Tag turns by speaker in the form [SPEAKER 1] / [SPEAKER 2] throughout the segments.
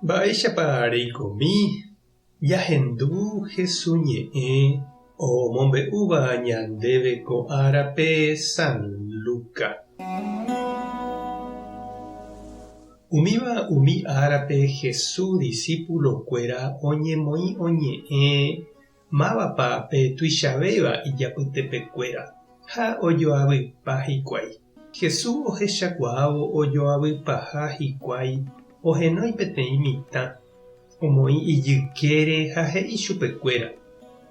[SPEAKER 1] Mba'éichapa reikomi jahendu Hesu ñe'ẽ omombe'úva ñandéve ko árape San Luca? Umíva umi árape Hesu disípulokuéra oñemoĩ oñe'ẽ mávapa pe tuichavéva ijapytepekuéra ha ojoavypa hikuái. Jesús ohechakuaávo ojoavypaha hikuái ohenói peteĩ mitã, omoĩ ijykére ha he'i chupekuéra,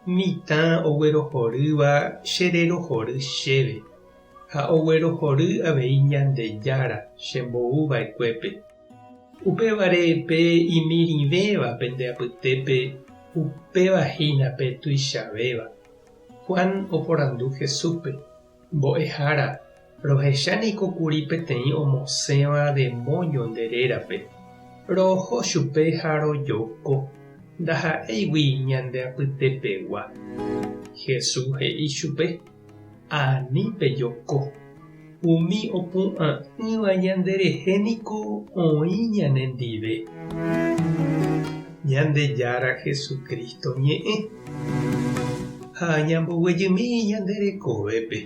[SPEAKER 1] Mitã oguerohorýva chererohory chéve, ha oguerohory avei Ñandejára chembou va'ekuépe. Upévare pe imirĩvéva pende apytépe, upéva hína pe tuichavéva. Juan oporandu Jesúspe, Mbo'ehára, rohecha niko kuri peteĩ omosẽva demóño nde rérape. Roho chupe ha rojoko, ndaha'éigui ñande apytepegua. Jesús he'i chupe, Ani pejoko. Umi opu'ã'ỹva ñanderehe niko oĩ ñanendive. Ñandejára Jesucristo ñe'ẽ. Ha ñamboguejymi ñande rekovépe.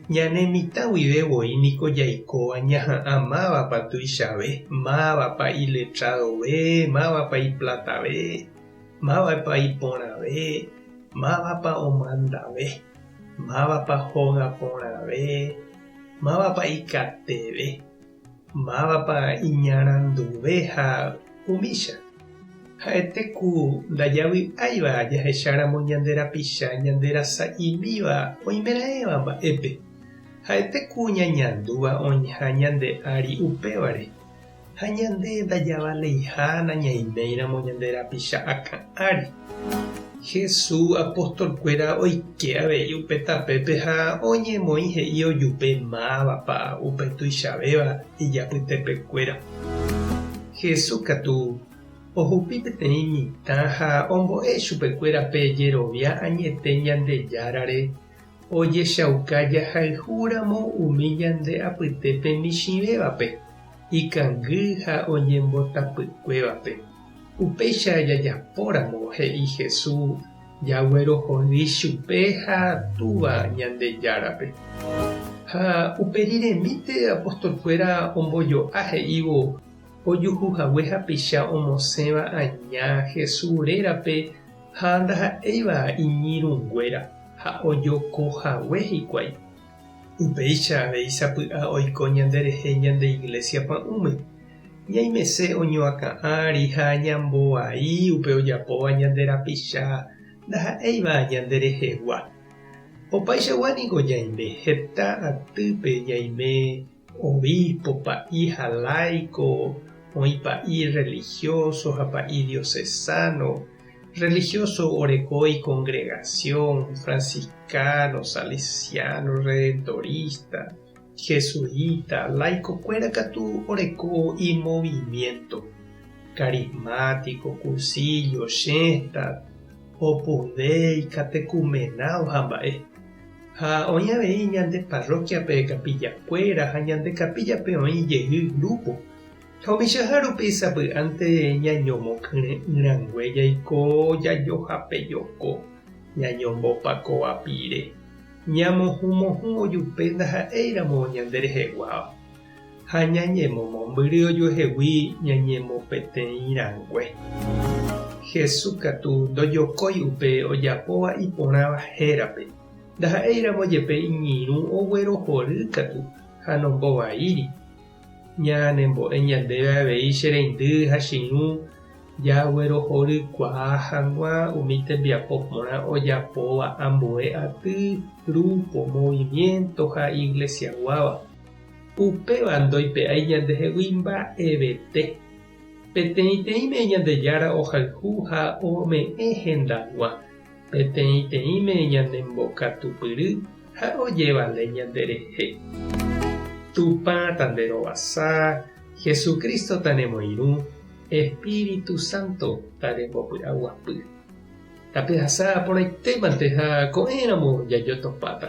[SPEAKER 1] Ñane mitã guive voi niko jaikóva ñaha'ã mávapa tuichave, mávapa iletradove, mávapa iplatave, mávapa iporãve, mávapa omandave, mávapa hóga porãve, mávapa ikateve. Mávapa iñaranduve ha umícha. Ha'ete ku ndajavy'áiva jahecháramo ñande rapicha ñande rasa'imíva oimeraẽva mba'épe. Ha'ete ku ñañandúva oĩha ñande ári upévare. Ha ñande ndajavaleiha nañaiméiramo ñande rapicha akã ári. Jesús apostolkuéra oike avei upe tapépe ha oñemoĩ he'i ojupe mávapa upe tuichavéva ijapytepekuéra. Jesús katu ohupi peteĩ mitã ha ombo'e chupekuéra pe jerovia añete Ñandejárare ojechauka jahayhúramo umi ñande apytépe michĩvévape, ikangy ha oñembotapykuévape. Upéicha jajapóramo, he'i Jesús, jaguerohory chupe ha Túva Ñandejárape. Ha upe riremínte apostolkuéra ombojo'a he'ívo ojuhuhague hapicha omosẽva aña Jesús rérape ha ndaha'éiva iñirũnguéra ha ojokohague hikuái. Upéicha avei sapy'a oiko ñanderehe ñande iglésia pa'ũme. Ñaimese oñoakã ári ha ñambovai upe ojapóva ñande rapicha ndaha'éiva ñande rehegua. Opaichagua niko ñaime, heta atýpe ñaime obispo, pa'i ha laico, oĩ pa'i religioso ha pa'i diocesano, religioso oreko icongregación, franciscano, salesiano, redentorista. Jesuita, laico-kuéra katu oreko imovimiento, carismático, cursillo, Schoenstatt, Opus Dei, catecumenado ha mba'e. Ha oĩ avei ñande parroquia-pe capilla-kuéra ha ñande capilla-pe oĩ jey grupo. Ha umichaha rupi sapy'ánte ñañomokyre'ỹrangue jaiko jajohapejoko, ñañombopakova pire. Ñamohũmohũ ojupe ndaha'éiramo ñande reheguáva, ha ñañemomombyry ojuehegui ñañemopeteĩ rangue. Jesús katu ndojokói upe ojapóva iporãva hérape, ndaha'éiramo jepe iñirũ oguerohory katu ha nombovaíri. Ñanembo'e ñandéve avei che reindy ha che irũ Jaguerohorykuaa hag̃ua umi tembiapo porã ojapóva ambue aty, grupo, movimiento ha iglesiaguáva. Upéva ndoipe'ái ñandehegui mba'evete. Peteĩteĩme Ñandejára ohayhu ha ome'ẽ hendag̃ua, peteĩteĩme ñanembokatupyry ha ojevale ñanderehe. Tupã tanderovasa, Jesucristo tanemoirũ, Espíritu Santo tarembopy'aguapy. Tapehasa porãitémante ha ko'ẽramo jajotopáta.